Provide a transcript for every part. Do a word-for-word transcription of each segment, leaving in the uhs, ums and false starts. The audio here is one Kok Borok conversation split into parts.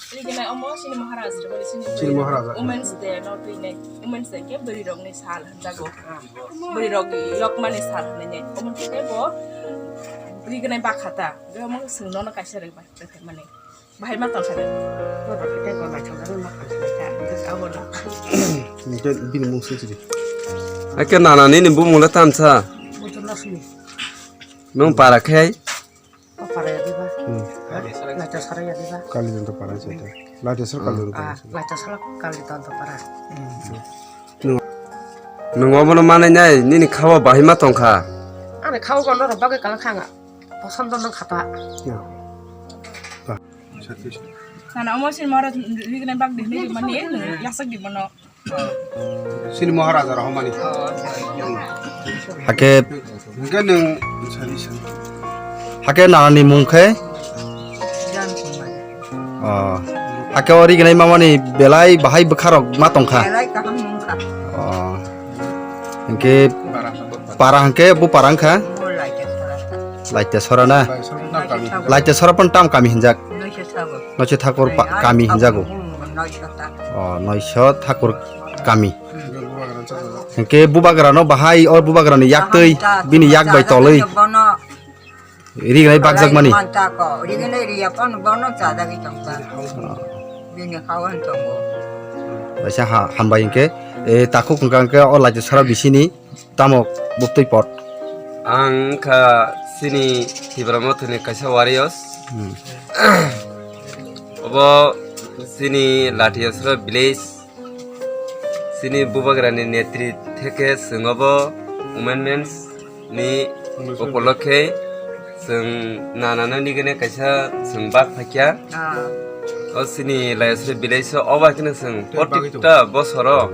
Riginai omo chini Maharaj rok, chini Chini Maharaj. Women's Day no twi nai, Women's Day ke bwrwi rok ni sal hinjago. Bwrwi rok yokmani sal hinwi nai. Omo khe bo riginai bakha ta. Omo swng nono kaisa rwbai mani. Bahai ma tong sa de. Bodo khe tei gom bai thang jago ma khan sa de ta. Just abono. Hingke bini mung swi sidi. Ake nana nini bumung le tamsa. Bujo na sini. Nung para khe? O para ya diba? Hmm. Laita sara ya diba? Kali janta para sita. Laita sara kali janta Ah, para sita. Laita sara kali janta para. Nung, nung obono manai nai, nini khawa bahai ma tongkha. Ani khawa gono rok bagwi kala khanga. Poson dono khata. Ya. Sana omo sin mara rignai bag dihni mani yasak di bono. Sini Maharaja Rahmani. Hake Hingke nung sari sari. Hake nana ni mung khe? Oh. Hake o rignai mama ni belai bahai bwkha rok ma tongkha. Belai kaham nungkha. Oh. Hingke Para. Para hingke bu para wngkha? Bo laita sara. Laita sora na? Laita sora tam kami. Laita sora pon tam kami hinjak. Noise thakur. Noise thakur pa-, kami hinjago. Hmm, noise thakur. Oh, noise thakur kami. Hingke bubagra no bahai, o bubagra ni yak twi, bini yak bai tolwi. Bono rignai bakjak mani. Manta ko, rignai riya pon bono chajagwi tongkha. Bini khawan tongo. Waisa ha-, hambai hingke, e, takhuk hingka hingke o laita sara bisini tamo buktui pot. Ang wngkha chini Tipra Mothani kaisa warriors. Hmm. Obo chini Lathiyasra village. Chini bubagrani netri theke chwng obo women men's ni upolokhe chwng nanano nigene kaisa chwng bak phaikya. Ah. O chini Layasri village o obo haikhe chwng tei bagwi tongo. Protikta bosoro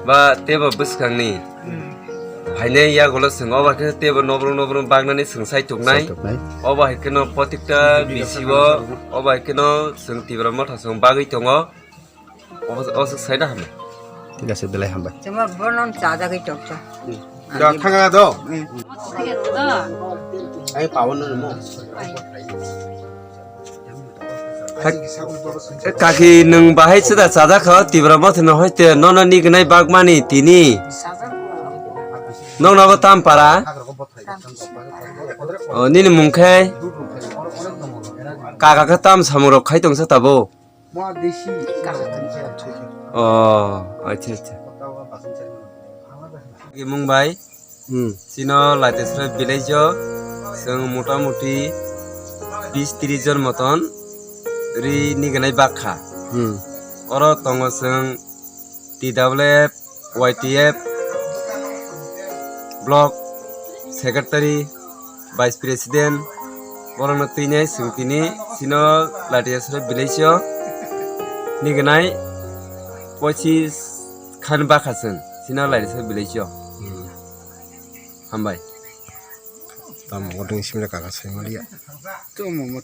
ba teibo bwskangni Hmm. phainai yagulo chwng obo haikhe teibo nobrong nobrong baknani chwng sai tuknai. Sai tuknai. Obo haikheno protikta Bini bisi bini o, bini obo haikheno chwng Tipra Motha chwng bagwi tongo. Obo, obo se saida hambai. Thik ase, belai hambai. Chuma bono chajagwi toksa. Da thanga do. Hmm. Ai pawon no mo. Kaki nwng bahai chwda chajakha Tipra Mothano hoite nono nignai bagmani tini. Nokno bo tam para? O, nini mung khe? Kaka khe tam samung rok khai tongsa tabo? O, acha, acha. Imung bai, Hmm. Chino Laitesra village o chwng motamuti bis tris jon moton ri nignai bakha. Hmm. Oro tongo chwng T W F, Y T F, block secretary, vice president, borokno twinai chwng tini chino Laitesra village o nignai pochis khan bakha chwng chino Laitesra village o. Hmm. Hambai. Tamo wadung simle kaka sai maliya. Tamo mo